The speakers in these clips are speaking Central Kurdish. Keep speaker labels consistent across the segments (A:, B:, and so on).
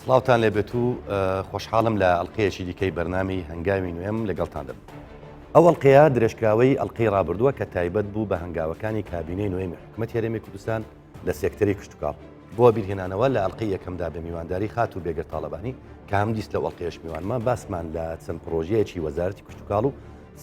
A: سڵاوتان لێبێت و خۆشحاڵم لە ئەڵلقەیەکی دیکەی بەرنامی هەنگاوی نوێم لەگەڵتان دەبم. ئەو ئەڵلقەیە درێژکراوەی ئەڵلقەی ڕابردووە کە تایبەت بوو بە هەنگاوەکانی کابینەی نوێمی حکوومەت هەرێمی کوردستان لە سێکتەری کشتتوکاڵ. بۆ بیرهێنانەوە لە ئەڵلقەی یەکەمدا بە میوانداری خاتوو بێگەرد تاڵەبانی کە هەمدیس لەو ئەڵلقەیەش میوانمە باسمان لە چەند پڕۆژەیەکی وەزارەتی کشتتوکاڵ و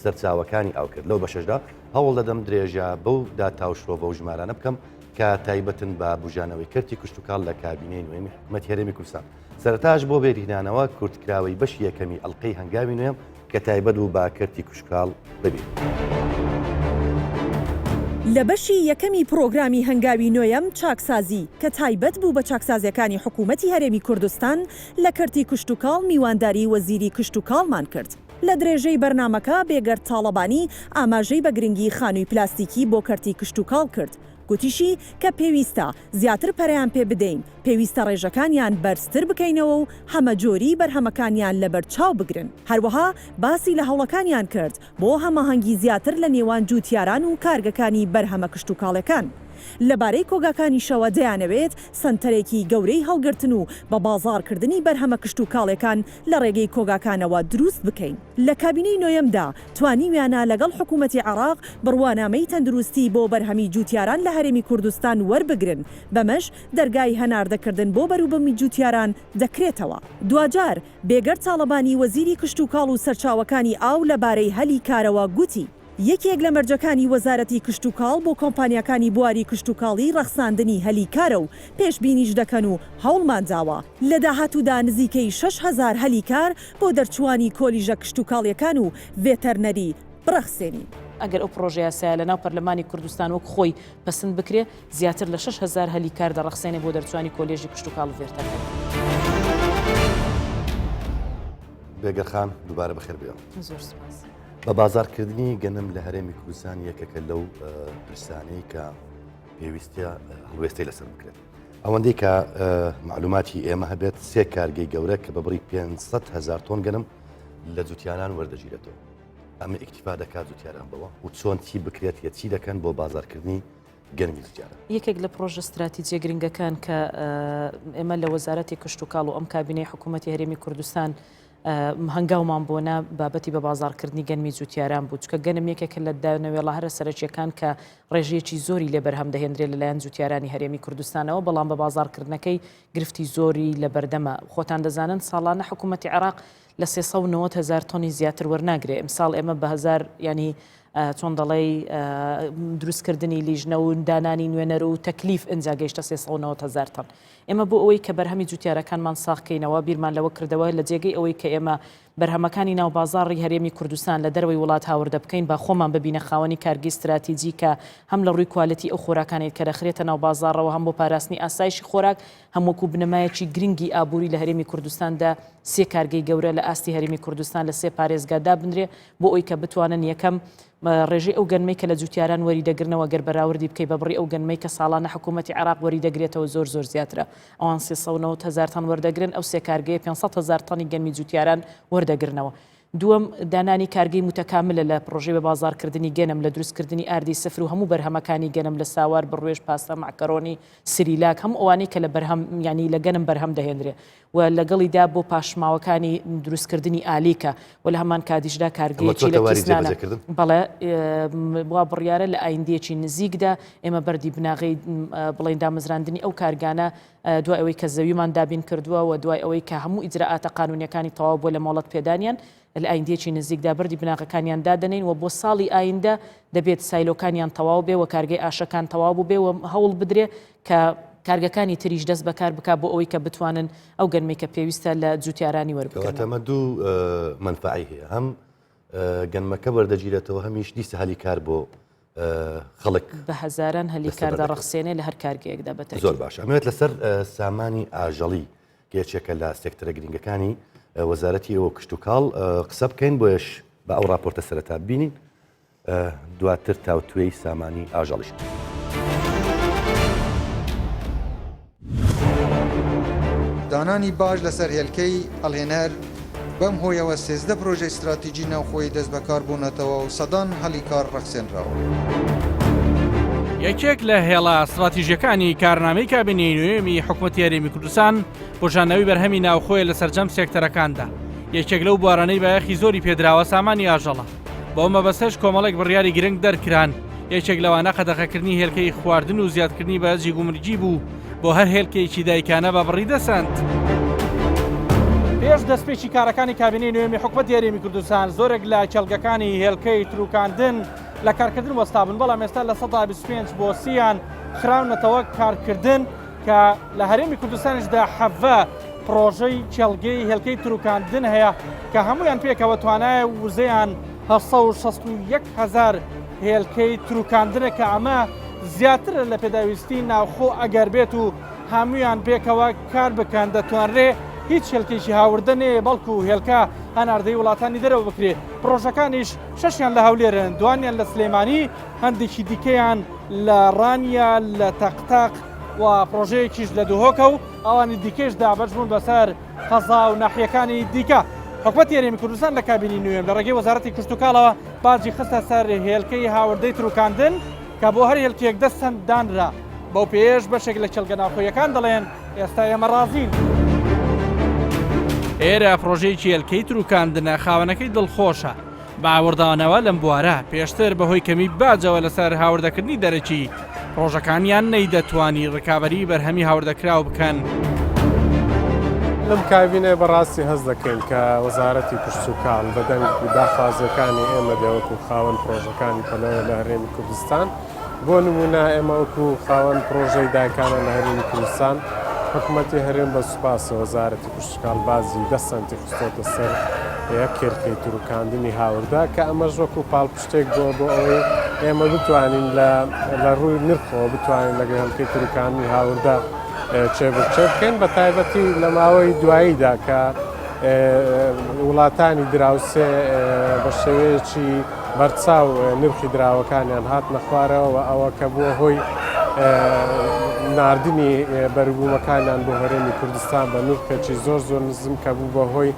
A: سەرچاوەکانی ئاو کرد لەو بەشەشدا هەوڵ دەدەم درێژە بەو داتا و شرۆڤە و ژمارانە بکەم کە تایبەتن بە بوژانەوەی کەرتی کشتتوکاڵ لە کابینەی نوێمی حکوومەتی هەرێمی کوردستان سەرەتاش بۆ بێرهینانەوە کورتکراوەی بەشی یەکەمی ئەڵلقەی هەنگاوی نوێم کە تایبەت بوو بە کەرتی کشتوکاڵ ببین.
B: لە بەشی یەکەمی پڕۆگرامی هەنگاوی نۆیەم چاکسازی کە تایبەت بوو بە چاکسازیەکانی حکوومەتی هەرێمی کوردستان لە کەرتی کشتوکاڵ میوانداری وەزیری کشتوکاڵمان کرد. لە درێژەی بەرنامەکە بێگەرد تاڵەبانی ئاماژەی بە گرنگی خانووی پلاستیکی بۆ کەرتی کشتوکاڵ کرد، گوتیشی کە پێویستە زیاتر پەرەیان پێ بدەین، پێویستە ڕێژەکانیان بەرزتر بکەینەوە و هەمەجۆریی بەرهەمەکانیان لەبەرچاو بگرن. هەروەها باسی لە هەوڵەکانیان کرد بۆ هەماهەنگی زیاتر لە نێوان جووتیاران و کارگەکانی بەرهەمە کشتوکاڵیەکان. لەبارەی کۆگاکانیشەوە دەیانەوێت سەنتەرێکی گەورەی هەڵگرتن و بە بازاڕکردنی بەرهەمە کشتوکاڵیەکان لە ڕێگەی کۆگاکانەوە دروست بکەین. لە کابینەی نۆیەمدا توانیویانە لەگەڵ حکومەتی عێراق بڕوانامەی تەندروستی بۆ بەرهەمی جوتیاران لە هەرێمی کوردستان وەربگرن، بەمەش دەرگای هەناردەکردن بۆ بەروبومی جوتیاران دەکرێتەوە. دواجار، بێگەرد تاڵەبانی وەزیری کشتوکاڵ و سەرچاوەکانی ئاو لەبارەی هەلی کارەوە گوتی، یەکێک لە مەرجەکانی وەزارەتی کشتوکاڵ بۆ کۆمپانیاکانی بواری کشتوکاڵی ڕەخساندنی هەلی کارە و پێشبینیش دەکەن و هەوڵمان داوە لە داهاتوودا نزیکەی 6000 هەلی کار بۆ دەرچووانی کۆلیژە کشتوکاڵیەکان و ڤێتەرنەری بڕەخسێنین.
C: ئەگەر ئەو پڕۆژەیاسایە لەناو پەرلەمانی کوردستان وەک خۆی پەسند بکرێ، زیاتر لە 6000 هەلی کار دەڕەخسێنێ بۆ دەرچووانی کۆلێژی کشتوکاڵ و ڤێرتەرنەری.
A: بێگەر خان دووبارە بەخێر بێیەوە.
C: زۆر سوپاس.
A: بە بازاڕکردنی گەنم لە هەرێمی کوردستان یەکێکە لەو پرسانەی کە پێویستە هەڵوێستەی لەسەر بکرێت. ئەوەندەی کە معلوماتی ئێمە هەبێت سێ کارگەی گەورە کە بە بڕی 500 هزار تۆن گەنم لە جوتیانان وەردەگیرێتەوە. ئەمە ئیکتیفا دەکات جوتیاران بەوە و چۆن چی بکرێت یە چی دەکەن بۆ بازارکردنی گەنمی جوتیاران.
C: یەکێک لە پڕۆژە ستراتیجیە گرنگەکان کە ئێمە لە وەزارەتی کشتوکاڵ و ئەم کابینەی حکوومەتی هەرێمی کوردستان هەنگاومان بۆ نا بابەتی بە بازاڕکردنی گەنمی جوتیاران بوو، چونکە گەنم یەکێکە لە دانەوێڵە هەرە سەرەکییەکان کە ڕێژەیەکی زۆری لێ بەرهەم دەهێندرێت لەلایەن جوتیارانی هەرێمی کوردستانەوە، بەڵام بە بازاڕکردنەکەی گرفتی زۆری لەبەردەمە. خۆتان دەزانن ساڵانە حکوومەتی عێراق لە 390 هەزار تۆنی زیاتر وەرناگرێ، ئمساڵ ئێمە بە هەزار یانی چۆن دەڵێی دروستکردنی لیژنە و دانانی نوێنەر و تەکلیف ئنجا گەیشتە 390 هەزار تەن. ئێمە بۆ ئەوەی کە بەرهەمی جوتیارەکانمان ساغ کەینەوە، بیرمان لەوە کردەوە لە جێگەی ئەوەی کە ئێمە بەرهەمەکانی ناو بازاڕی هەرێمی کوردستان لە دەرەوەی وڵات هاوردە بکەین، با خۆمان ببینە خاوەنی کارگەی ستراتیجی کە هەم لە ڕووی کوالێتی ئەو خۆراکانەی کە دەخرێتە ناو بازاڕەوە هەم بۆ پاراستنی ئاسایشی خۆراک هەم وەکو بنەمایەکی گرنگی ئابووری لە هەرێمی کوردستاندا سێ کارگەی گەورە لە ئاستی هەرێمی کوردستان لە سێ پارێزگا دابنرێ بۆ ئەوی کە بتوانن یەکەم ڕێژەی ئەو گەنمەی کە لە جوتیاران وەری دەگرنەوە گەر بەراوردی بکەی بە بڕی ئەو گەنمەی کە ساڵانە حکوومەتی عێراق وەری دەگرێتەوە زۆر زۆر زیاترە. ئەوان 390 هەزار تەن وەردەگرن، ئەو سێ کارگەیە 500 هەزار تەنی گەنمی جوتیاران وەردەگرنەوە. دووەم، دانانی کارگەی موتەکاملە لە پڕۆژەی بەبازاڕکردنی گەنم، لە دروستکردنی ئاردی سفر و هەموو بەرهەمەکانی گەنم لە ساوار، بڕوێژ، پاستا، مەعکەرۆنی، سریلاک، هەموو ئەوانەی کە لە بەرهەم یانی لە گەنم بەرهەم دەهێنرێ. و لەگەڵیدا بۆ پاشماوەکانی دروستکردنی ئالیکە و لە هەمان کاتیشدا کارگەیەکی لە کیسنانە بەڵێ وا بڕیارە لە ئایندەیەکی نزیکدا ئێمە بەردی بناغەی بڵێن دامەزراندنی ئەو کارگانە دوای ئەوەی کە زەویمان دابین کردووە و دوای ئەوەی کە هەموو ئیجرائاتە قانونیەکانی تەواو بووە لە مۆڵەت پێدانیان لە ئایندەیەکی نزیکدا بەردی بناغەکانیان دادەنێین و بۆ ساڵی ئایندە دەبێت سایلۆکانیان تەواو بێ و کارگەی ئاشەکان تەواو بووبێ و هەوڵ بدرێ کە کارگەکانی تریش دەست بەکار بکا بۆ ئەوەی کە بتوانن ئەو گەنمەی کە پێویستە لە جوتیارانی وەربگرنەوە.
A: کەواتە ئەمە دوو مەنفەعەی هەیە هەم گەنمەکە وەردەگیرێتەوە هەمیش دیسە هەلی کار بۆ خەڵک
C: بە هەزاران هەلی کار دەڕەخسێنێ لە هەر کارگەیەکدا بە تەئکید.
A: زۆر باشە ئەمەوێت لەسەر سامانی ئاژەڵی کە یەکێکە لە سێکتەرە گرنگەکانی وەزارەتی ئێوە کشتوکاڵ قسە بکەین بۆیەش بە ئەو راپۆرتە سەرەتا ببینین دواتر تاوتوێی سامانی ئاژەڵیش.
D: دانانی باج لەسەر هێلکەی هەڵهێنەر، بەم هۆیەوە 13 پرۆژەی ستراتیجی ناوخۆیی دەستبەکار بوونەتەوە و سەدان هەلی کار ڕەخسێنراوە.
E: یەکێک لە هێڵە ستراتیژیەکانی کارنامەی کابینەی نوێمی حکومەتی هەرێمی کوردستان بۆژانەوەی بەرهەمی ناوخۆیە لە سەرجەم سێکتەرەکاندا یەکێک لەو بوارانەی بایەخی زۆری پێدراوە سامانی ئاژەڵە بۆ مەبەستەش کۆمەڵێک بڕیاری گرنگ دەرکران یەکێک لەوانە قەدەغەکردنی هێلکەی خواردن و زیادکردنی باجی گومرگی بوو بۆ هەر هێلکەیەکی دایکانە بە بڕی دە سەنت. پێش دەستپێکی کارەکانی کابینەی نوێمی حکومەتی هەرێمی کوردستان زۆرێک لە کێڵگەکانی هێلکەی تروکاندن لە کارکردن وەستابوون، بەڵام ئێستا 25% بۆ سییان خراونەتەوە کارکردن کە لە هەرێمی کوردستانیشدا 17 پڕۆژەی کێڵگەی هێلکەی تروکاندن هەیە کە هەمویان پێکەوە توانای وزەیان 861 هەزار هێلکەی تروکاندنە کە ئەمە زیاترە لە پێداویستی ناوخۆ ئەگەر بێت و هەمویان پێکەوە کار بکەن دەتوانرێ هیچ هێلکێکی هاوردە نێ بەڵکو هێلکە هەناردەی وڵاتانی دەرەوە بکرێت پرۆژەکانیش شەشیان لە هەولێرن دوانیان لە سلێمانی هەندێکی دیکەیان لە ڕانیە لە تەقتەق و پرۆژەیەکیش لە دهۆکە و ئەوانی دیکەش دابەش بوون بەسەر قەزا و ناحیەکانی دیکە. حکومەتی هەرێمی کوردستان لە کابینی نوێم لە ڕێگەی وەزارەتی کشتوکاڵەوە باجی خستە سەر هێلکەی هاوردەی تروکاندن کە بۆ هەر هێلکەیەک دە سەنت دانرا، بەو پێیەش بەشێک لە کێڵگە ناوخۆییەکان دەڵێن ئێستا ئێمە ڕازین. ئێرە پڕۆژەیەکی هێلکەی تروکاندنە، خاوەنەکەی دڵخۆشە بە ئاوڕدانەوە لەم بوارە، پێشتر بەهۆی کەمی باجەوە لەسەر هاوردەکردنی دەرەکی، پڕۆژەکانیان نەیدەتوانی ڕکابەریی بەرهەمی هاوردەکراو بکەن.
F: لەم کابینەیە بەڕاستی هەست دەکەین کە وەزارەتی کشتوکاڵ بەدەنگ داخوازییەکانی ئێمە دێ وەکو خاوەن پڕۆژەکانی پەلەوە لە هەرێمی کوردستان. بۆ نموونە ئێمە وەکو خاوەن پڕۆژەی دایکانە لە هەرێمی کوردستان، حکومەتی هەرێم بە سوپاسەوە وەزارەتی کشتوکاڵ باجی دە سەنتی خستۆتە سەر یەک هێلکەی تروکاندنی هاوردە کە ئەمەش وەکو پاڵپشتێک بووە بۆ ئەوەی ئێمە بتوانین لە لە ڕووی نرخەوە بتوانین لەگەڵ هێلکەی تروکاندنی هاوردە چێبرچێ بکەین بە تایبەتی لە ماوەی دواییدا کە وڵاتانی دراوسێ بە شێوەیەکی بەرچاو نرخی دراوەکانیان هاتنە خوارەوە و ئەوە کە بووە هۆی ناردنی بەروبوومەکانیان بۆ هەرێمی کوردستان بە نرخێکی زۆر زۆر نزم کە بوو بە هۆی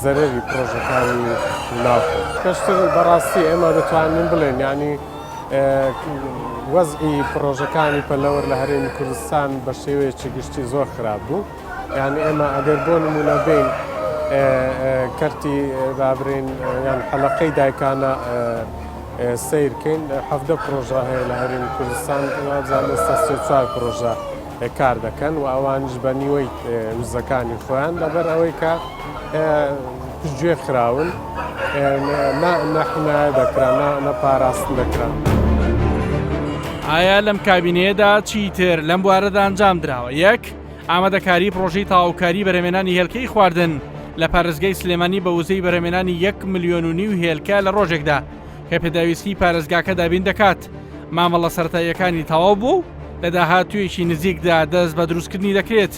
F: زەرەری پرۆژەکانی ناوخۆ. پێشتر بەڕاستی ئێمە دەتوانین بڵێین یانی وەزعی پرۆژەکانی پەلەوەر لە هەرێمی کوردستان بە شێوەیەکی گشتی زۆر خراپ بوو. یان ئێمە ئەگەر بۆ نمونە بین کەرتی بابرین یان حەلقەی دایکانە سیرکەین حەفدە پرۆژە هەیە لە هەرێمی کوردستان وابزانم ئێستا سێ چوار پرۆژە کار دەکەن و ئەوانیش بە نیوەی وزەکانی خۆیان لەبەر ئەوەی کە پشتگوێ خراون نە حمایە دەکرا نە پاراستن دەکرا.
E: ئایا لەم کابینەیەدا چیتر لەم بوارەدا ئەنجام دراوە؟ یەک، ئامادەکاری پڕۆژەی تەواوکاری بەرهەمێنانی هێلکەی خواردن لە پارێزگای سلێمانی بە وزەی بەرهەمێنانی یەک ملیۆن و نیو هێلکە لە ڕۆژێکدا کە پێداویستی پارێزگاکە دابین دەکات مامەڵە سەرەتاییەکانی تەواو بوو و لە داهاتوویەکی نزیکدا دەست بە دروستکردنی دەکرێت.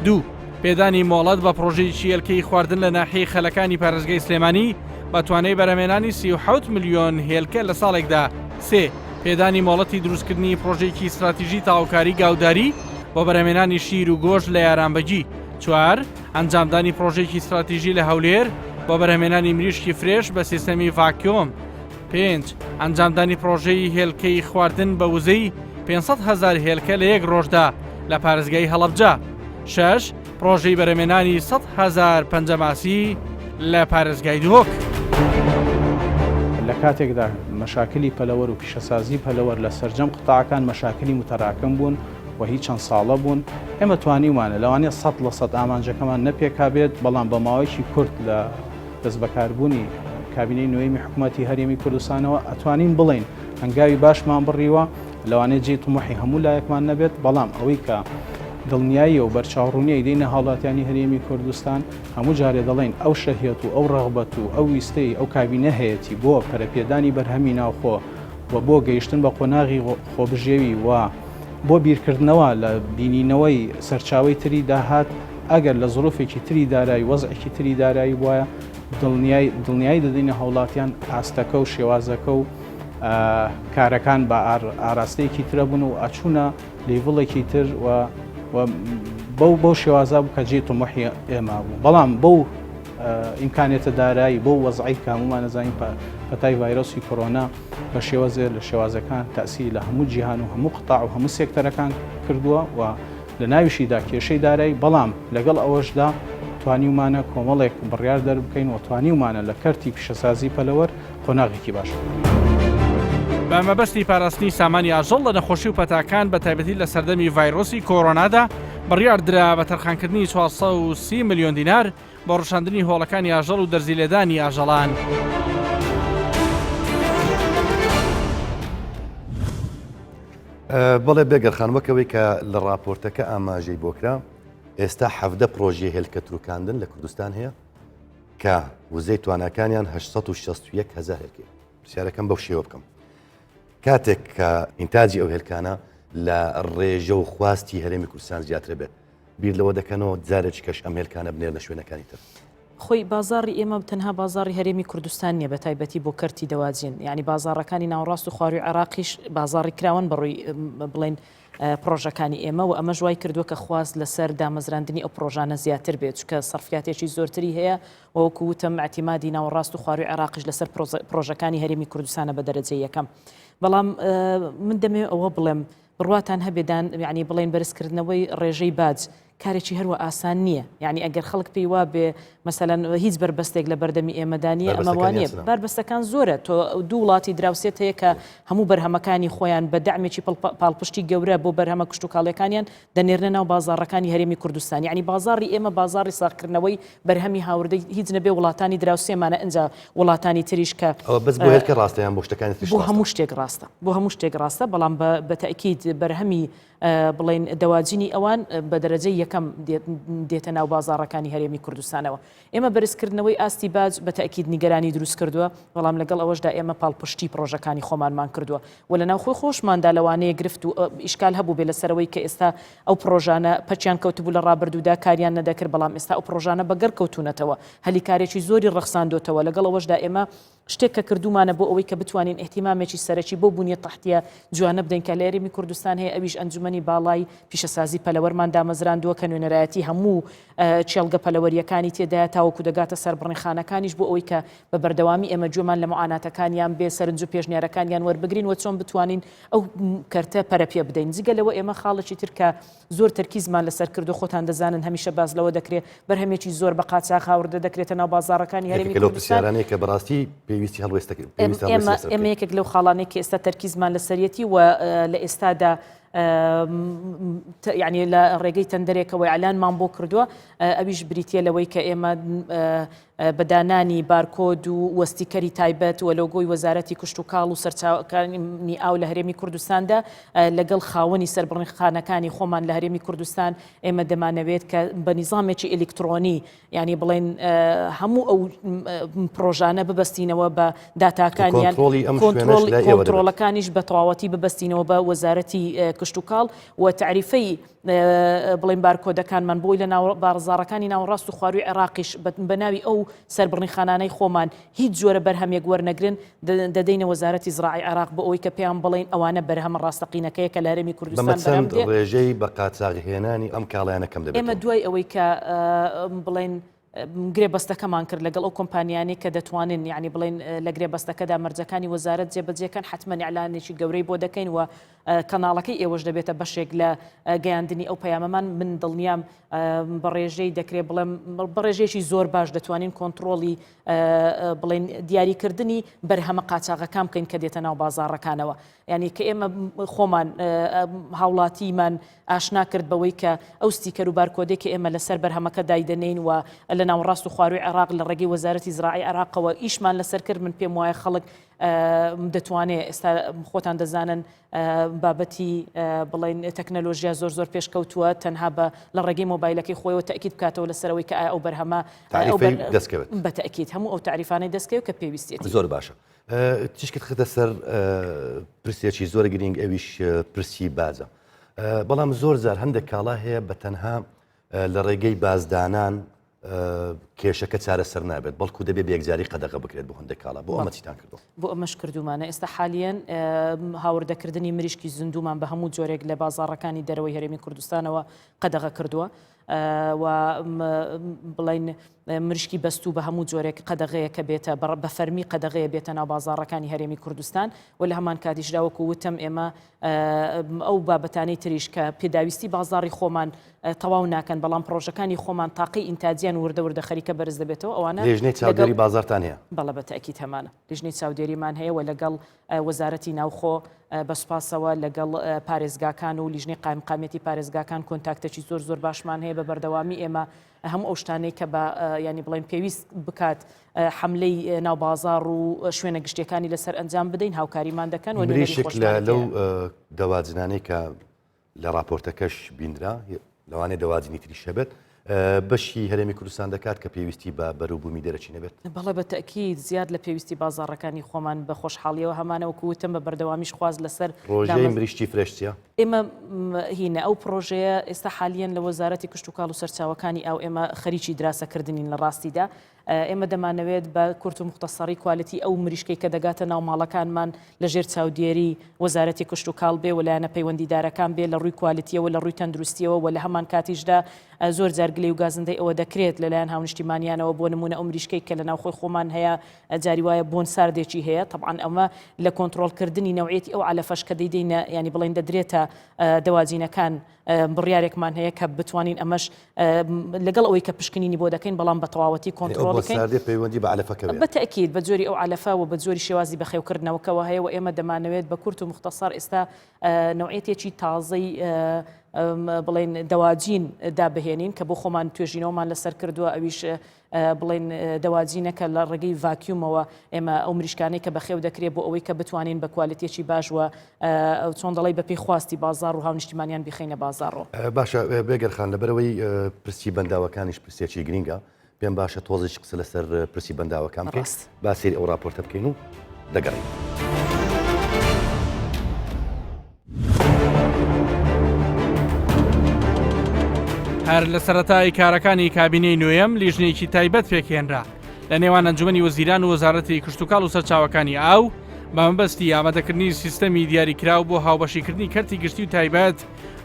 E: دوو. پێدانی مۆڵەت بە پڕۆژەیەکی هێلکەی خواردن لە ناحیەی خەلەکانی پارێزگای سلێمانی بە توانای بەرهەمێنانی 37 ملیۆن هێلکە لە ساڵێکدا. سێ. پێدانی مۆڵەتی دروستکردنی پڕۆژەیەکی ستراتیژی تەواوکاری گاوداری بۆ بەرهەمێنانی شیر و گۆشت لە یارانبەگی. چوار. ئەنجامدانی پڕۆژەیەکی ستراتیژی لە هەولێر بۆ بەرهەمێنانی مریشکی فرێش بە سیستەمی ڤاکیۆم. پێنج. ئەنجامدانی پڕۆژەی هێلکەی خواردن بە وزەی 500 هەزار هێلکە لە یەک ڕۆژدا لە پارێزگای هەڵەبجە. شەش. پڕۆژەی بەرهەمێنانی 100 هەزار پەنجەماسی لە پارێزگای دهۆک.
G: لە کاتێکدا مەشاکلی پەلەوەر و پیشەسازی پەلەوەر لە سەرجەم قتاعەکان مەشاکلی موتەراکم بوون و هی چەند ساڵە بوون، ئێمە توانیومانە لەوانەیە 100% ئامانجەکەمان نەپێکابێت، بەڵام بە ماوەیەکی کورت لە دەستبەکاربوونی کابینەی نۆیەمی حکوومەتی هەرێمی کوردستانەوە ئەتوانین بڵێین هەنگاوی باشمان بڕیوە، لەوانەیە جێی تموحی هەموو لایەکمان نەبێت، بەڵام ئەوەی کە دڵنیاییە و بەرچاوڕوونیی دەینە هاوڵاتیانی هەرێمی کوردستان، هەموو جارێ دەڵێین ئەو شەهیەت و ئەو ڕەغبەت و ئەو ویستەی ئەو کابینە هەیەتی بۆ پەرەپێدانی بەرهەمی ناوخۆ و بۆ گەیشتن بە قۆناغی خۆبژێوی و بۆ بیرکردنەوە لە بینینەوەی سەرچاوەی تری داهات، ئەگەر لە زروفێکی تری دارایی وەزعێکی تری دارایی بوایە دڵنیای دڵنیایی دەدەینە هاوڵاتیان ئاستەکە و شێوازەکە و کارەکان بە ئاراستەیەکی ترە بوون و ئەچوونە لیڤڵێکی تر و بەو بەو شێوازە بوو کە جێی تموحی ئێمە بوو بەڵام بەو. ئیمکانیەتە دارایی بەو وەزعەی کە هەموومان ئەزانین پەتای ڤایرۆسی کۆرۆنا بە شێوازێ لە شێوازەکان تەئسیری لە هەموو جیهان و هەموو قەتاع و هەموو سێکتەرەکان کردووە و لە ناویشیدا کێشەی دارایی بەڵام لەگەڵ ئەوەشدا توانیومانە کۆمەڵێک بڕیار دەربکەین و توانیومانە لە کەرتی پیشەسازی پەلەوەر قۆناغێکی باش.
E: بە مەبەستی پاراستنی سامانی ئاژەڵ لە نەخۆشی و پەتاکان بە تایبەتی لە سەردەمی ڤایرۆسی کۆرۆنادا بڕیار درا بە تەرخانکردنی 430 ملیۆن دینار بۆ ڕشاندنی هۆڵەکانی ئاژەڵ و دەرزی لێدانی ئاژەڵان.
A: بەڵێ بێگەرخان وەکەوەی کە لە راپۆرتەکە ئاماژەی بۆکرا ئێستا حەڤدە پرۆژەی هێلکە تروکاندن لە کوردستان هەیە کە وزەی تواناکانیان 861 هزار هێلکەیە پرسیارەکەم بەو شێوە بکەم کاتێک کە ئینتاجی ئەو هێلکانە لە ڕێژە و خواستی هەرێمی کوردستان زیاترە بێت بیر لەوە دەکەنەوە جارێکی کەش ئەم هێلکانە بنێرنە شوێنەکانی تر؟
C: خۆی بازاڕی ئێمە تەنها بازاڕی هەرێمی کوردستان نییە بە تایبەتی بۆ کەرتی دەواجین یعنی بازاڕەکانی ناوەڕاست و خواروی عێراقیش بازاڕی کراوەن بەڕووی بڵێن پرۆژەکانی ئێمە و ئەمەش وای کردووە کە خواست لەسەر دامەزراندنی ئەو پرۆژانە زیاتر بێت چونکە سەرفیاتێکی زۆرتری هەیە و وەکو وتم ئیعتیمادی ناوەڕاست و خواروی عێراقیش لەسەر پرۆژەکانی هەرێمی کوردستانە بە دەرەجەی یەکەم بەڵام من دەمەوێت ئەوە بڵێم بڕواتان هەبێ دان یانی بڵێن بەرزکردنەوەی ڕێژەی باج کارێکی هەروە ئاسان نییە یعنی ئەگەر خەڵک پێی وابێ مەسەلەن هیچ بەربەستێک لە بەردەمی ئێمەدا نییە ئەمە وا نییە بەربەستەکان زۆرە تۆ دوو وڵاتی دراوسێت هەیە کە هەموو بەرهەمەکانی خۆیان بە دەعمێکی پاڵپشتی گەورە بۆ بەرهەمە کشتوکاڵیەکانیان دەنێرنە ناو بازاڕەکانی هەرێمی کوردستان یعنی بازاڕی ئێمە بازاڕی ساغکردنەوەی بەرهەمی هاوردەی هیچ نەبێ وڵاتانی دراوسێمانە ئینجا وڵاتانی تریش کە
A: ئەوە بەس بۆ هێلکە ڕاستە یان بۆ شتەکانی تریش
C: بۆ هەموو شتێک ڕاستە بۆ هەموو شتێک ڕاستە بەڵام بە تەئکید بەرهەمی بڵێن دەواجینی ئەوان بە دەرەجەی یەکەم دێتە ناو بازاڕەکانی هەرێمی کوردستانەوە ئێمە بەرزکردنەوەی ئاستی باج بە تەئکید نیگەرانی دروست کردووە بەڵام لەگەڵ ئەوەشدا ئێمە پاڵپشتی پڕۆژەکانی خۆمانمان کردووە و لە ناوخۆی خۆشماندا لەوانەیە گرفت و ئیشکال هەبووبێ لەسەرەوەی کە ئێستا ئەو پڕۆژانە پەکیان کەوتبوو لە ڕابردوودا کاریان نەدەکرد، بەڵام ئێستا ئەو پڕۆژانە بەگەڕ کەوتوونەتەوە، هەلی کارێکی زۆری ڕەخساندۆتەوە، لەگەڵ ئەوەشدا ئێمە شتێک کە کردوومانە بۆ ئەوەی کە بتوانین ئیهتیمامێکی سەرەکی بەو بونیە تەحتیە جوانە بدەین کە لە هەرێمی کوردستان هەیە ئەویش ئەنجومەنی باڵای پیشەسازی پەلەوەرمان دامەزراندووە کە نوێنەرایەتی هەموو کێڵگە پەلەوەرییەکانی تێدایە تاوەکو دەگاتە سەربڕینخانەکانیش بۆ ئەوەی کە بە بەردەوامی ئێمە گوێمان لە موعاناتەکانیان بێ، سەرنج و پێشنیارەکانیان وەربگرین و چۆن بتوانین ئەو کەرتە پەرە پێ بدەین. جگە لەوە ئێمە خاڵێکی تر کە زۆر تەرکیزمان لەسەر کردو خۆتان دەزانن هەمیشە باس لەوە دەکرێ بەرهەمێکی زۆر بە قاچاخ هاوردە دەکرێتە ناو بازاڕەکانی هەرێمی
A: یەکێکە لەو
C: کوردستان.
A: پرسیارانەی کە بەڕاستی پێویستی هەڵوێستە پێویستە هەڵوێستی
C: ئێمە
A: لەسەر
C: ئێمە
A: بکەین.
C: یەکێک لەو خاڵانەی کە ئێستا تەرکیزمان لەسەریەتی و لە ئێستادا یعنی لە ڕێگەی تەندەرێکەوە ئیعلانمان بۆ کردووە ئەویش بریتییە لەوەی کە ئێمە بە دانانی بارکۆد و و ستیکەری تایبەت و لۆگۆی وەزارەتی کشتوکاڵ و سەرچاوەکانی ئاو لە هەرێمی کوردستاندا لەگەڵ خاوەنی سەربڕینخانەکانی خۆمان لە هەرێمی کوردستان ئێمە دەمانەوێت کە بە نیزامێکی ئەلیکترۆنی یانی بڵێن هەموو ئەو پرۆژانە ببەستینەوە بە داتاکانیان کۆنترۆڵەکانیش بە تەواوەتی ببەستینەوە بە وەزارەتی کشتوکاڵ و تەعریفەی بڵێن بارکۆدەکانمان بۆی لە بازاڕەکانی ناوەڕاست و خواروی عێراقیش بە ناوی ئەو سەربڕینخانانەی خۆمان هیچ جۆرە بەرهەمێک وەرنەگرن دەدەینە وەزارەتی زراعی عێراق بۆ ئەوەی کە پێیان بڵێین ئەوانە بەرهەمە ڕاستەقینەکەیە کە لە هەرێمی کوردستان
A: بەرهەم دێ. ڕێژەی بە قاچاغهێنانی ئەم کاڵایانە کەم دەبێتەوە.
C: ئێمە دوای ئەوەی کە بڵێن گرێبەستەکەمان کرد لەگەڵ ئەو کۆمپانیانەی کە دەتوانن یعنی بڵێن لە گرێبەستەکەدا مەرجەکانی وەزارەت جێبەجێکەن حتمما ئیعلانێکی گەورەی بۆ دەکەین و کەناڵەکەی ئێوەش دەبێتە بەشێک لە گەیاندنی ئەو پەیامەمان من دڵنیام بە ڕێژەی دەکرێت بڵێم بە ڕێژەیەکی زۆر باش دەتوانین کۆنتڕۆڵی بڵێن دیاریکردنی بەرهەمە قاچاغەکان بکەین کە دێتە ناو بازاڕەکانەوە یعنی کە ئێمە خۆمان هاوڵاتیمان ئاشنا کرد بەوەی کە ئەو ستیکەر و بارکۆدێک کە ئێمە لەسەر بەرهەمەکە دایدەنین و لە ناوەڕاست و خواروی عێراق لە ڕێگەی وەزارەتی زراعی عێراقەوە ئیشمان لەسەر کرد من پێم وایە خەڵک دەتوانێت ئێستا خۆتان دەزانن بابەتی بڵێن تەکنەلۆژیا زۆر زۆر پێشکەوتووە تەنها بە لە ڕێگەی مۆبایلەکەی خۆیەوە تەئکید بکاتەوە لەسەرەوەی کە ئایا ئەو بەرهەمە
A: دەستکەوێت
C: بە تەئکید هەموو ئەو تاریفانەی دەستکەوێت کە پێویستیەتی.
A: زۆر باشە تیشکت خستە سەر پرسێکی زۆر گرینگ ئەویش پرسی باجە بەڵام زۆر جار هەندێک کاڵا هەیە بە تەنها لە ڕێگەی بازدانان. کێشەکە چارەسەر نابێت، بەڵکو دەبێت بە یەکجاری قەدەغە بکرێت بۆ هەندێک کاڵا، بۆ ئەمە چیتان کردووە؟
C: بۆ ئەمەش کردوومانە، ئێستا حالیەن هاوردەکردنی مریشکی زیندوومان بە هەموو جۆرێک لە بازاڕەکانی دەرەوەی هەرێمی کوردستانەوە قەدەغە کردووە و بڵێین مریشکی بەستوو بە هەموو جۆرێک قەدەغەیە کە بێتە بە فەرمی قەدەغەیە بێتە ناو بازاڕەکانی هەرێمی کوردستان و لە هەمان کاتیشدا وەکو وتم ئێمە ئەو بابەتانەی تریش کە پێداویستی بازاڕی خۆمان تەواو ناکەن، بەڵام پڕۆژەکانی خۆمان تاقەی ئینتاجیان وردە وردە خەریکە بەرز دەبێتەوە، ئەوانە
A: لیژنەی چاودێری بازاڕتان هەیە؟
C: بەڵێ بە تەئکید هەمانە. لیژنەی چاودێریمان هەیە و لەگەڵ وەزارەتی ناوخۆ بە سوپاسەوە لەگەڵ پارێزگاکان و لیژنەی قایمقامیەتی پارێزگاکان کۆنتاکتێکی زۆر زۆر باشمان هەیە، بە بەردەوامی ئێمە هەموو ئەو شتانەی کە بە یانی بڵێن پێویست بکات حەملەی ناو بازاڕ و شوێنە گشتیەکانی لەسەر ئەنجام بدەین هاوکاریمان دەکەن و نوێنەری
A: مریشک لە
C: خۆشمان
A: لەو
C: هەیە.
A: دەواجنانەی کە لە ڕاپۆرتەکەش بینرا، لەوانەیە دەواجنی تریش هەبێت، بەشی هەرێمی کوردستان دەکات کە پێویستی بە بەروبوومی دەرەکی نەبێت؟
C: بەڵێ بە تەئکید زیاد لە پێویستی بازاڕەکانی خۆمان بە خۆشحاڵیەوە هەمانە وەکو وتم بە بەردەوامیش خواست لەسەر
A: پڕۆژەی مریشکی فرێش چیە؟
C: ئێمە هینە ئەو پڕۆژەیە ئێستا حالیەن لە وەزارەتی کشتوکاڵ و سەرچاوەکانی ئاو ئێمە خەریکی دراسەکردنین لە ڕاستیدا ئێمە دەمانەوێت بە کورت و موختەسەڕی کوالێتی ئەو مریشکەی کە دەگاتە ناو ماڵەکانمان لە ژێر چاودێری وەزارەتی کشتوکاڵ بێ و لایەنە پەیوەندیدارەکان بێ لە ڕووی کوالێتیەوە لە ڕووی تەندروستیەوە و لە هەمان کاتیشدا زۆر جار گلەی و گازندەی ئەوە دەکرێت لەلایەن هاونیشتیمانیانەوە بۆ نمونە ئەو مریشکەی کە لە ناوخۆی خۆمان هەیە جاری وایە بۆن ساردێکی هەیە تەبعەن ئەمە لە کۆنترۆڵکردنی نەوعیەتی ئەو عەلەفەش کە دەیدەینە یانی بڵێن دەدرێتە دەواجینەکان بڕیارێکمان هەیە کە بتوانین ئەمەش لەگەڵ ئەوەی کە پشکنینی بۆ دەکەین بەڵام بە تەواوەتی کۆنترۆڵ بکەین.
A: پەیوەندی بە عەلەفەکەوە
C: بە تەئکید بە جۆری ئەو عەلەفە و بە جۆری شێوازی بەخێوکردنەوەکەوە هەیە و ئێمە دەمانەوێت بە کورت و موختەسەر ئێستا نەوعیەتێکی تازەی بڵێن دەواجین دابهێنین کە بۆ خۆمان توێژینەوەمان لەسەر کردووە ئەویش بڵێن دەواجینە کە لە ڕێگەی ڤاکیومەوە ئێمە ئەو مریشکانەی کە بەخێو دەکرێت بۆ ئەوەی کە بتوانین بە کوالێتیەکی باش وە چۆن دەڵی بە پێی خواستی بازاڕ و هاونیشتیمانیان بیخەینە بازاڕەوە.
A: باشە بێگەر خان لەبەرئەوەی پرسی بەنداوەکانیش پرسێکی گرینگە پێم باشە تۆزێکی قسە لەسەر پرسی بەنداوەکان بکەین با سەیری ئەو ڕاپۆرتە بکەین و دەگەڕێین.
E: هەر لە سەرەتای کارەکانی کابینەی نۆیەم لیژنەیەکی تایبەت پێکهێنرا لە نێوان ئەنجومەنی وەزیران و وەزارەتی کشتوکاڵ و سەرچاوەکانی ئاو بە مەبەستی ئامادەکردنی سیستەمی دیاریکراو بۆ هاوبەشیکردنی کەرتی گشتی و تایبەت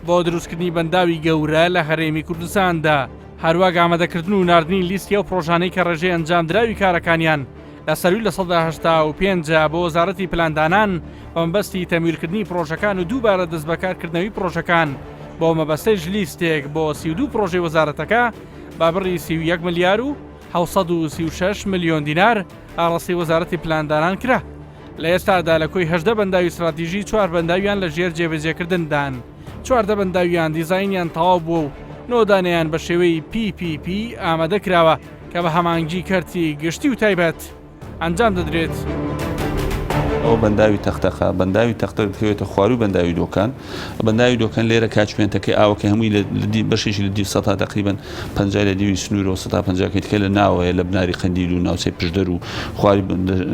E: بۆ دروستکردنی بەنداوی گەورە لە هەرێمی کوردستاندا هەروەک ئامادەکردن و ناردنی لیستی ئەو پڕۆژانەی کە ڕێژەی ئەنجامدراوی کارەکانیان لە سەرووی 85% ە بۆ وەزارەتی پلاندانان بە مەبەستی تەمویلکردنی پڕۆژەکان و دووبارە دەستبەکارکردنەوەی پڕۆژەکان بۆ مەبەستەیش لیستێک بۆ 32 پڕۆژەی وەزارەتەکە بە بڕی 31 ملیار و 736 ملیۆن دینار ئاڕاستەی وەزارەتی پلاندانان کرا. لە ئێستادا لە کۆی 18 بەنداوی ستراتیژی چوار بەنداویان لە ژێر جێبەجێکردندان. 14 بەنداویان دیزاینیان تەواو بووە و نۆ دانەیان بە شێوەی PPP ئامادە کراوە کە بە هەماهەنگی کەرتی گشتی و تایبەت ئەنجام دەدرێت.
H: ئەوە بەنداوی تەختەقە، بەنداوی تەختەق دەکەوێتە خوارووی بەنداوی دۆکان، بەنداوی دۆکان لێرە catchment ەکەی ئاوەکەی هەمووی لە بەشێکی لە دیو سەتا تەقریبەن 50 لە دیوی سنوورەوە سەتا پەنجاکەی دیکە لە ناوەیە لە بناری قەندیل و ناوچەی پشدەر و خواری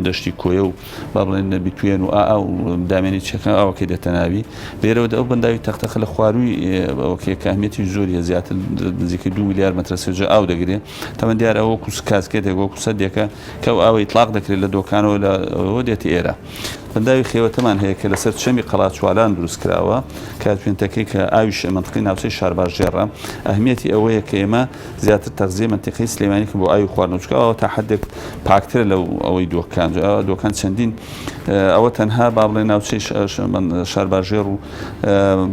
H: دەشتی کۆیە و با بڵێن بیتوێن و ئا و دامێنی چەکە ئاوەکەی دێتە ناوی لێرەوە ئەو بەنداوی تەختەقە لە خوارووی ئەوەکەیە کە ئەهمیەتی زۆری هەیە زیاتر نزیکەی 2 ملیار مەترە سێجا ئاو دەگرێ تەمەن دیارە ئەوە وەکو کاسکێتێک وەکو سەدێکە کە ئەو ئاوە ئیتلاق دەکرێت لە دۆکانەوە لە ئەوە دێتە ئێرە بەنداوی خێوەتەمان هەیە کە لەسەر چەمی قەڵاچوالان دروست کراوە catchment ەکەی کە ئاویش مەنتقەی ناوچەی شارباژێڕە ئەهمیەتی ئەوەیە کە ئێمە زیاتر تەغزیەی مەنتیقەی سلێمانی کە بۆ ئاوی خواردنەوە چونکە ئەوە تا حدێک پاکترە لەو ئەوەی دۆکان دۆکان چەندین ئەوە تەنها با بڵێن ناوچەی شارباژێڕ و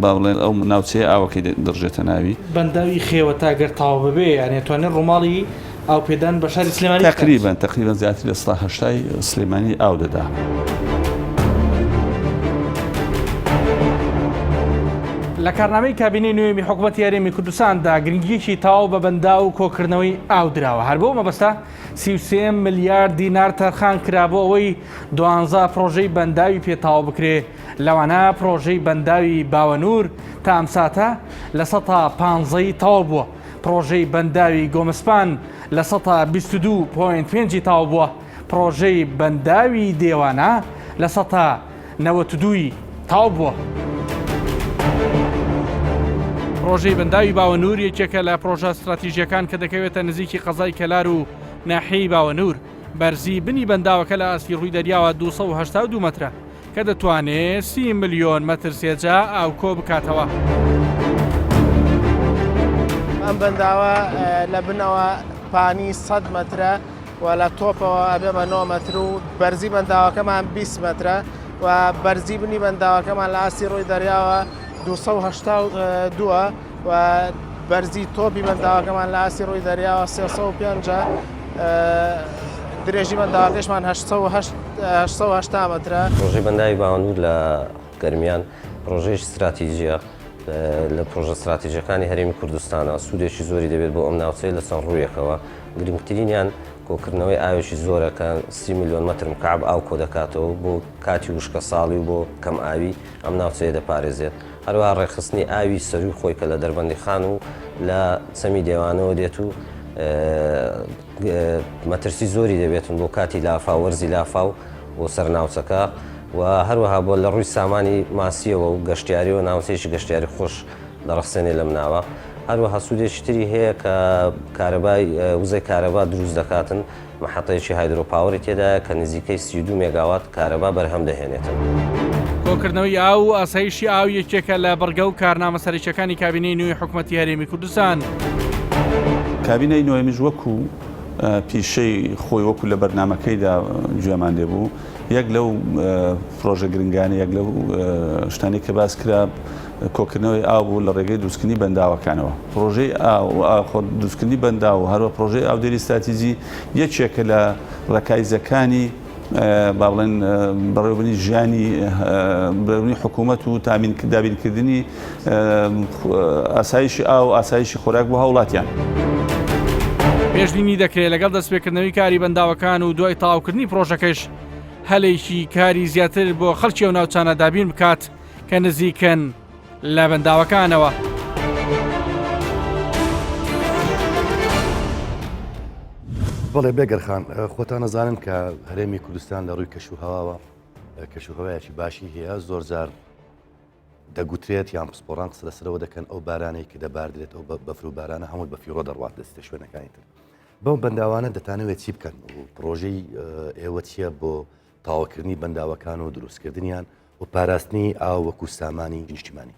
H: با بڵێن ئەو ناوچەیە ئاوەکەی دەڕژێتە ناوی.
E: بەنداوی خێوەتە گەر تەواو ببێ یانی ئەتوانێ ڕووماڵی ئاو پێدان بە شاری سلێمانی بکات؟
H: تەقریبەن تەقریبەن زیاتر لە سەدا هەشتای سلێمانی ئاو دەدا.
E: لە کارنامەی کابینەی نوێمی حکومەتی هەرێمی کوردستاندا گرنگییەکی تەواو بە بەنداو و کۆکردنەوەی ئاو دراوە، هەر بەو مەبەستە 33 ملیار دینار تەرخان کرا بۆ ئەوەی دوانزە پڕۆژەی بەنداوی پێ تەواو بکرێ، لەوانە پڕۆژەی بەنداوی باوەنوور تا ئەم ساتە لە سەتا پانزەی تەواو بووە، پڕۆژەی بەنداوی گۆمسپان لە سەتا 22 point پێنجی تەواو بووە، پڕۆژەی بەنداوی دێوانە لە سەتا 92 ی تەواو بووە. پڕۆژەی بەنداوی باوەنوور یەکێکە لە پڕۆژە ستراتیژییەکان کە دەکەوێتە نزیکی قەزای کەلار و ناحیەی باوەنوور، بەرزی بنی بەنداوەکە لە ئاستی ڕووی دەریاوە 282 مەترە کە دەتوانێت 30 ملیۆن مەتر سێجا ئاو کۆ بکاتەوە.
I: ئەم بەنداوە لە بنەوە پانی 100 مەترە و لە تۆپەوە ئەبێ بە 9 مەتر و بەرزی بەنداوەکەمان 20 مەترە و بەرزی بنی بەنداوەکەمان لە ئاستی ڕووی دەریاوە 282 و بەرزی تۆپی بەنداوەکەمان لە ئاستی ڕووی دەریاوە 305 درێژی بەنداوەکەشمان 880 مەترە.
J: پرۆژەی بەنداوی باوەنور لە گەرمیان پرۆژەیەکی ستراتیجیە لە پرۆژە ستراتیژەکانی هەرێمی کوردستانە، سوودێکی زۆری دەبێت بۆ ئەم ناوچەیە لە چەند ڕوویەکەوە، گرنگترینیان کۆکردنەوەی ئاوێکی زۆرە کە 30 ملیۆن مەتر مکعب ئاو کۆدەکاتەوە بۆ کاتی وشکەساڵی و بۆ کەمئاوی ئەم ناوچەیە دەپارێزێت. هەروەها ڕێکخستنی ئاوی سەرووی خۆی کە لە دەربەندیخان و لە چەمی دێوانەوە دێت و مەترسی زۆری دەبێتن بۆ کاتی لافاو، وەرزی لافاو بۆ سەر ناوچەکە و هەروەها بۆ لە ڕووی سامانی ماسییەوە و گەشتیاریەوە ناوچەیەکی گەشتیاری خۆش دەڕەخسێنێ لەم ناوە. هەروەها سوودێکی تری هەیە کە کارەبای وزەی کارەبا دروست دەکاتن. مەحەتەیەکی hydro power ی تێدایە کە نزیکەی 32 مێگاوات کارەبا بەرهەم دەهێنێتن.
E: کۆکردنەوەی ئاو و ئاسایشی ئاو یەکێکە لە بڕگە و کارنامە سەرەکییەکانی کابینەی نوێی حکومەتی هەرێمی کوردستان.
H: کابینەی نۆیەمیش وەکو پیشەی خۆی وەکو لە بەرنامەکەیدا گوێمان لێبوو یەک لەو پرۆژە گرنگانە یەک لەو شتانەی کە باس کرا کۆکردنەوەی ئاو بوو لە ڕێگەی دروستکردنی بەنداوەکانەوە. پڕۆژەی ئاو و ئاخۆ دروستکردنی بەنداو و هەروە پڕۆژەی ئاودێری ستراتیجی یەکێکە لە ڕەکایزەکانی با بڵێن بەڕێوەبردنی ژیانی بەڕێوەبردنی حکوومەت و تامین دابینکردنی ئاسایشی ئاو و ئاسایشی خۆراک بۆ هاوڵاتیان.
E: پێشبینی دەکرێت لەگەڵ دەستپێکردنەوەی کاری بەنداوەکان و دوای تەواوکردنی پڕۆژەکەش هەلێکی کاری زیاتر بۆ خەڵکی ئەو ناوچانە دابین بکات. کە نزیکن لە بەنداوەکانەوە.
A: بەڵێ بێگەرخان خۆتان نەزانن کە هەرێمی کوردستان لە ڕووی کەش و هەواوە کەش و هەوایەکی باشی هەیە زۆر جار دەگوترێت یان پسپۆڕان قسە لەسەرەوە دەکەن ئەو بارانەی کە دەباردرێت ئەو بەفر و بارانە هەمووی بە فیڕۆ دەڕوات دەستە شوێنەکانی تر بەو بەنداوانە دەتانەوێت چی بکەن و پرۆژەی ئێوە چییە بۆ تاوەکردنی بەنداوەکان و دروستکردنیان و پاراستنی ئاو وەکو سامانی نیشتیمانی.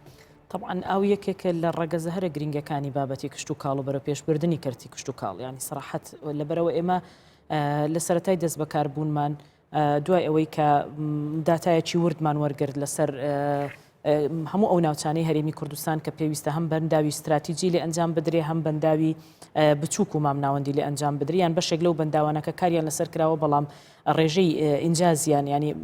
C: تەبعەن ئاو یەکێکە لە ڕەگەزە هەرە گرینگەکانی بابەتی کشتوکاڵ و بەرەوپێشبردنی کەرتی کشتوکاڵ یانی سەراحەت لەبەرئەوە ئێمە لە سەرەتای دەستبەکاربوونمان دوای ئەوەی کە داتایەکی وردمان وەرگرت لەسەر هەموو ئەو ناوچانەی هەرێمی کوردستان کە پێویستە هەم بەنداوی ستراتیجی لێ ئەنجام بدرێ هەم بەنداوی بچووک و مامناوەندی لێ ئەنجام بدرێ یان بەشێک لەو بەنداوانە کە کاریان لەسەر کراوە بەڵام ڕێژەی ئینجازیان یانی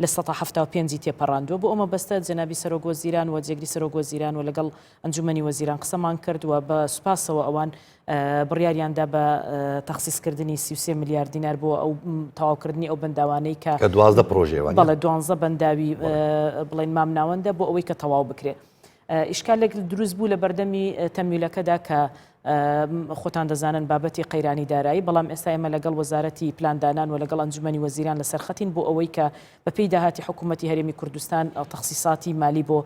C: 75% ی تێپەڕاندووە. بۆ ئەو مەبەستە جەنابی سەرۆک وەزیران و جێگری سەرۆک وەزیران و لەگەڵ ئەنجومەنی وەزیران قسەمان کرد و بە سوپاسەوە ئەوان بڕیاریان دا بە تەخسیسکردنی 33 ملیار دینار بۆ ئەو تەواوکردنی ئەو بەنداوانەی کە
A: کە 12 پرۆژەیە وانیە؟
C: بەڵێ 12 بەنداوی بڵێن مامناوەندە بۆ ئەوەی کە تەواو بکرێ. ئیشکالێک دروست بوو لە بەردەمی تەمویلەکەدا کە خۆتان دەزانن بابەتی قەیرانی دارایی، بەڵام ئێستا ئێمە لەگەڵ وەزارەتی پلاندانان و لەگەڵ ئەنجومەنی وەزیران لەسەر خەتین بۆ ئەوەی کە بەپێی داهاتی حکوومەتی هەرێمی کوردستان تەخسیساتی مالی بۆ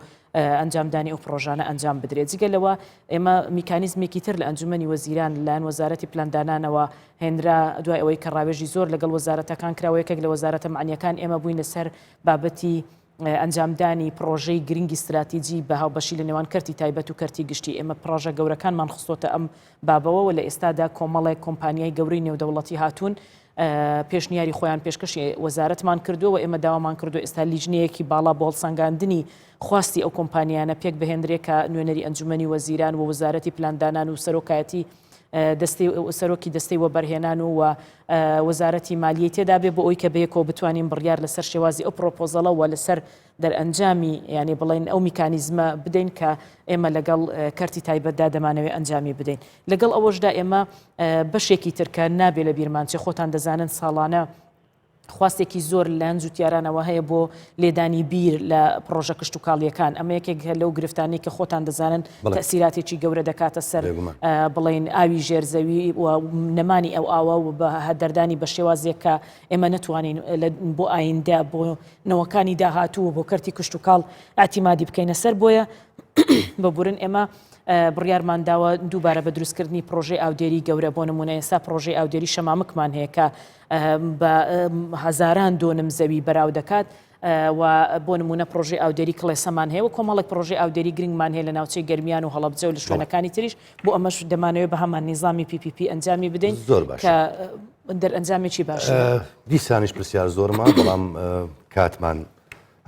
C: ئەنجامدانی ئەو پڕۆژانە ئەنجام بدرێت. جگە لەوە ئێمە میکانیزمێکی تر لە ئەنجومەنی وەزیران لەلایەن وەزارەتی پلاندانانەوە هێنرا دوای ئەوەی کە ڕاوێژی زۆر لەگەڵ وەزارەتەکان کرا و یەکێک لە وەزارەتە مەعنیەکان ئێمە بووین لەسەر بابەتی ئەنجامدانی پڕۆژەی گرنگی ستراتیجی بە هاوبەشی لە نێوان کەرتی تایبەت و کەرتی گشتی، ئێمە پڕۆژە گەورەکانمان خستۆتە ئەم بابەوە و لە ئێستادا کۆمەڵێک کۆمپانیای گەورەی نێودەوڵەتی هاتوون پێشنیاری خۆیان پێشکەشی وەزارەتمان کردووە و ئێمە داوامان کردووە ئێستا لیژنەیەکی باڵا بۆ هەڵسەنگاندنی خواستی ئەو کۆمپانیانە پێکبهێندرێ کە نوێنەری ئەنجومەنی وەزیران و وەزارەتی پلاندانان و سەرۆکایەتی دەستەی سەرۆکی دەستەی وەبەرهێنان و وەزارەتی مالیەی تێدا بێ بۆ ئەوی کە بەیەکەوە بتوانین بڕیار لەسەر شێوازی ئەو پرۆپۆزەڵە و لەسەر دەرئەنجامی یانی بڵێن ئەو میکانیزمە بدەین کە ئێمە لەگەڵ کەرتی تایبەتدا دەمانەوێت ئەنجامی بدەین لەگەڵ ئەوەشدا ئێمە بەشێکی ترکە نابێ لە بیرمان چێ خۆتان دەزانن ساڵانە خواستێکی زۆر لەلایەن جوتیارانەوە هەیە بۆ لێدانی بیر لە پڕۆژە کشتوکاڵییەکان، ئەمە یەکێکە لەو گرفتانەی کە خۆتان دەزانن تەئسیراتێکی گەورە دەکاتە سەر بڵێین ئاوی ژێر زەوی و نەمانی ئەو ئاوە و بە هەدەردانی بە شێوازێک کە ئێمە نەتوانین بۆ ئایندە بۆ نەوەکانی داهاتوو و بۆ کەرتی کشتوکاڵ ئیعتیمادی بکەینە سەر بۆیە. ببورن ئێمە بڕیارمان داوە دووبارە بە دروستکردنی پرۆژەی ئاودێری گەورە بۆ نمونە ئێستا پرۆژەی ئاودێری شەمامکمان هەیە کە بە هەزاران دۆنم زەوی بەراو دەکات و بۆ نمونە پرۆژەی ئاودێری کڵێسەمان هەیە و کۆمەڵێک پرۆژەی ئاودێری گرنگمان هەیە لە ناوچەی گەرمیان و هەڵەبجە و لە شوێنەکانی تریش بۆ ئەمەش دەمانەوێت بە هەمان نیزامی PPP ئەنجامی بدەین
A: زۆر باشە.
C: کە دەرئەنجامێکی باش
A: دیسانیش پرسیار زۆرمە بەڵام کاتمان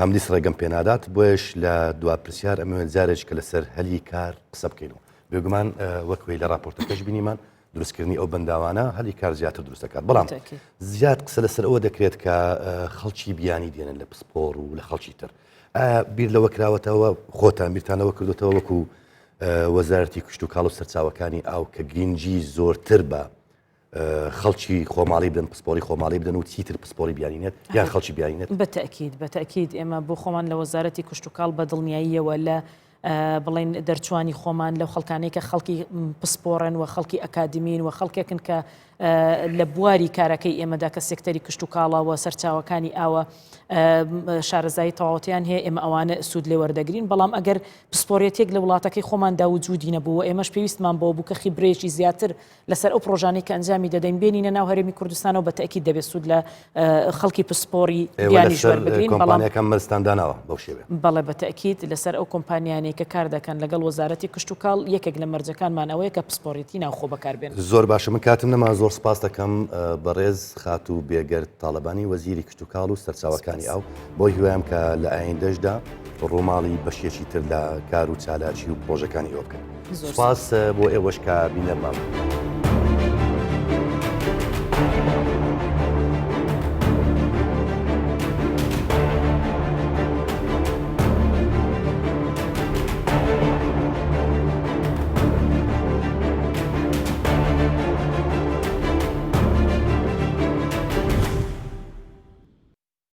A: هەمدیس ڕێگەم پێنادات بۆیەش لە دوا پرسیار ئەمەوێت جارێک کە لەسەر هەلی کار قسە بکەینەوە بێگومان وەک وی لە راپۆرتەکەش بینیمان دروستکردنی ئەو بەنداوانە هەلی کار زیاتر دروست دەکات بەڵام زیاد قسە لەسەر ئەوە دەکرێت کە خەڵکی بیانی دێنن لە پسپۆر و لە خەڵکی تر ئایا بیر لەوە کراوەتەوە خۆتان بیرتانەوە کردوتەوە وەکو وەزارەتی کشتوکاڵ و سەرچاوەکانی ئاو کە گرنگی زۆرتر بە خەڵکی خۆماڵی بدەن پسپۆری خۆماڵی بدەن و چیتر پسپۆری بیانینێت یان خەڵکی بیانینێت
C: بە تەئکید بە تەئکید ئێمە بۆ خۆمان لە وەزارەتی کشتوکاڵ بە دڵنیاییەوە لە بڵێن دەرچوانی خۆمان لەو خەڵکانەی کە خەڵکی پسپۆڕن و خەڵکی ئەکادمین و خەڵکێکن کە لە بواری کارەکەی ئێمەدا کە سێکتەری کشتوکاڵە و سەرچاوەکانی ئاوە شارەزایی تەواوەتیان هەیە ئێمە ئەوانە سوود لێ وەردەگرین بەڵام ئەگەر پسپۆریەتێک لە وڵاتەکەی خۆماندا وجودی نەبوو و ئێمەش پێویستمان بۆ بوو کە خیبرەیەکی زیاتر لەسەر ئەو پڕۆژانەی کە ئەنجامی دەدەین بێنینە ناو هەرێمی کوردستانەوە بە تەئکید دەبێت سوود لە خەڵکی پسپۆڕی
A: ئێوە
C: بیانیش
A: لەسەر
C: وەربگرین بەڵام
A: کۆمپانیاکان مەرجتان داناوە بەو شێوەیە؟
C: بەڵێ بە تەئکید لەسەر ئەو کۆمپانیانەی کە کار دەکەن لەگەڵ وەزارەتی کشتوکاڵ یەکێک لە مەرجەکانمان ئەوەیە کە پسپۆڕیی ناوخۆ بەکاربێنن.
A: زۆر باشە من کاتم نەما زۆر سپاست دەکەم بەڕێز خاتوو بێگەرد تاڵەبانی وەزیری کشتوکاڵ و سەرچاوەکانی
C: سپاس.
A: ئاو بەو هیوایەم کە لە ئایندەشدا ڕووماڵی بەشێکی تر لە کار و چالاکی و پڕۆژەکانی ئێوە بکەن.
C: زۆر
A: سپاس
C: سپاس.
A: بۆ ئێوەش کە بینەرمان بوون.